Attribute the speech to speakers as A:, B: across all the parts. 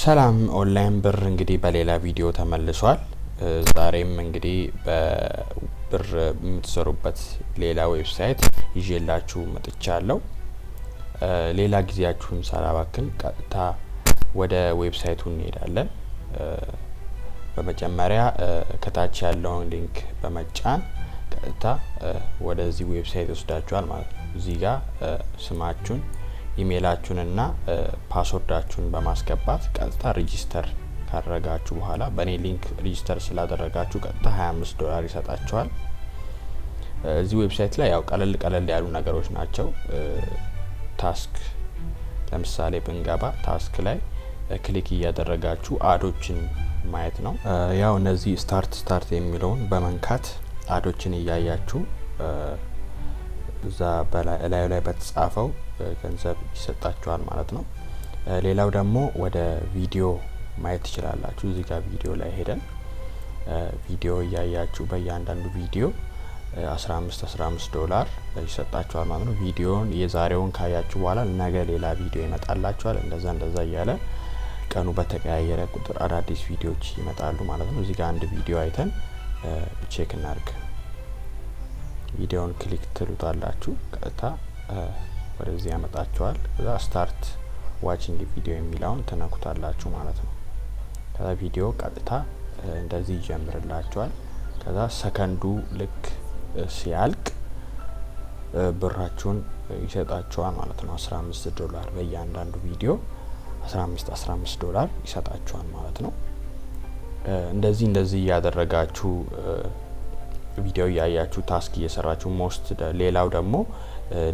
A: ሰላም፣ ኦንላይን ብር እንግዲህ በሌላ ቪዲዮ ተመልሷል። ዛሬም እንግዲህ በብር የምትሰሩበት ሌላ website ይዤላችሁ መጥቻለሁ። ሌላ ጊዜያችሁን ሳላባክን ቀጥታ ወደ website ኡ እንሄዳለን። በመጀመሪያ ከታች ያለውን link በመጫን ቀጥታ ወደዚህ website ይወስዳችኋል ማለት ነው። እዚህ ጋር ስማችሁን፣ ኢሜይላችሁንና password ኣችሁን በማስገባት ቀጥታ register ካደረጋችሁ በኋላ፣ በእኔ link register ስላደረጋችሁ ቀጥታ 25 ዶላር ይሰጣችኋል። እዚህ website ላይ ያው ቀለል ቀለል ያሉ ነገሮች ናቸው። Task ለምሳሌ ብንገባ task ላይ click እያደረጋችሁ ad ኦችን ማየት ነው። ያው እነዚህ start start የሚለውን በመንካት ad ኦችን እያያችሁ እዛ እላዩ ላይ በተጻፈው ገንዘብ ይሰጣችኋል ማለት ነው። ሌላው ደግሞ ወደ ቪዲዮ ማየት ትችላላችሁ። እዚህ ጋር ቪዲዮ ላይ ሄደን ቪዲዮ እያያችሁ በእያንዳንዱ ቪዲዮ 15 15 ዶላር ይሰጣችኋል ማለት ነው። ቪዲዮን የዛሬውን ካያችሁ በኋላ ነገ ሌላ ቪዲዮ ይመጣላችኋል። እንደዛ እንደዛ እያለ ቀኑ በተቀያየረ ቁጥር አዳዲስ ቪዲዮዎች ይመጣሉ ማለት ነው። እዚህ ጋር አንድ ቪዲዮ አይተን check እናድርግ። ቪዲዮውን click ትሉታላችሁ፣ ቀጥታ ወደዚህ ያመጣችኋል። ከዛ start watching video የሚለውን ትነኩታላችሁ ማለት ነው። ከዛ ቪዲዮ ቀጥታ እንደዚህ ይጀምርላችኋል። ከዛ ሰከንዱ ልክ ሲያልቅ ብራችሁን ይሰጣችኋል ማለት ነው። 15 ዶላር በእያንዳንዱ ቪዲዮ 15 15 ዶላር ይሰጣችኋል ማለት ነው። እንደዚህ እንደዚህ እያደረጋችሁ ቪዲዮ እያያችሁ፣ task እየሰራችሁ፣ most ሌላው ደግሞ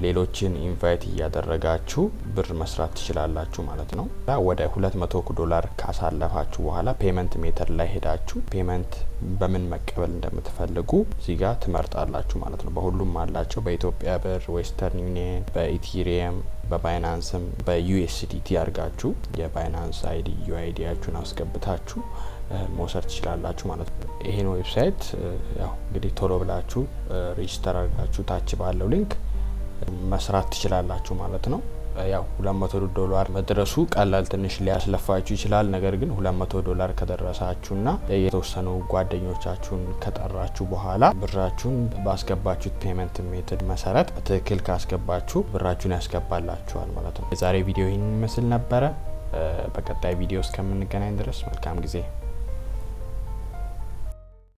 A: ሌሎችን invite እያደረጋችሁ ብር መስራት ትችላላችሁ ማለት ነው። ወደ 200 ዶላር ካሳለፋችሁ በኋላ payment method ላይ ሄዳችሁ payment በምን መቀበል እንደምትፈልጉ እዚህ ጋር ትመርጣላችሁ ማለት ነው። በሁሉም አላቸው፣ በኢትዮጵያ ብር፣ Western Union፣ በ Ethereum፣ በ Binance ም በ USDT አድርጋችሁ የ Binance ID UID ያችሁን አስገብታችሁ መውሰድ ትችላላችሁ ማለት ነው። ይሄን website ያው እንግዲህ ቶሎ ብላችሁ register አድርጋችሁ ታች ባለው link መስራት ትችላላችሁ ማለት ነው። ያው 200 ዶላር መድረሱ ቀላል ትንሽ ሊያስለፋችሁ ይችላል። ነገር ግን 200 ዶላር ከደረሳችሁና የተወሰኑ ጓደኞቻችሁን ከጠራችሁ በኋላ ብራችሁን ባስገባችሁት payment method መሰረት በትክክል ካስገባችሁ ብራችሁን ያስገባላችኋል ማለት ነው። የዛሬ ቪዲዮ ይህን ይመስል ነበረ። በቀጣይ ቪዲዮ እስከምንገናኝ ድረስ መልካም ጊዜ።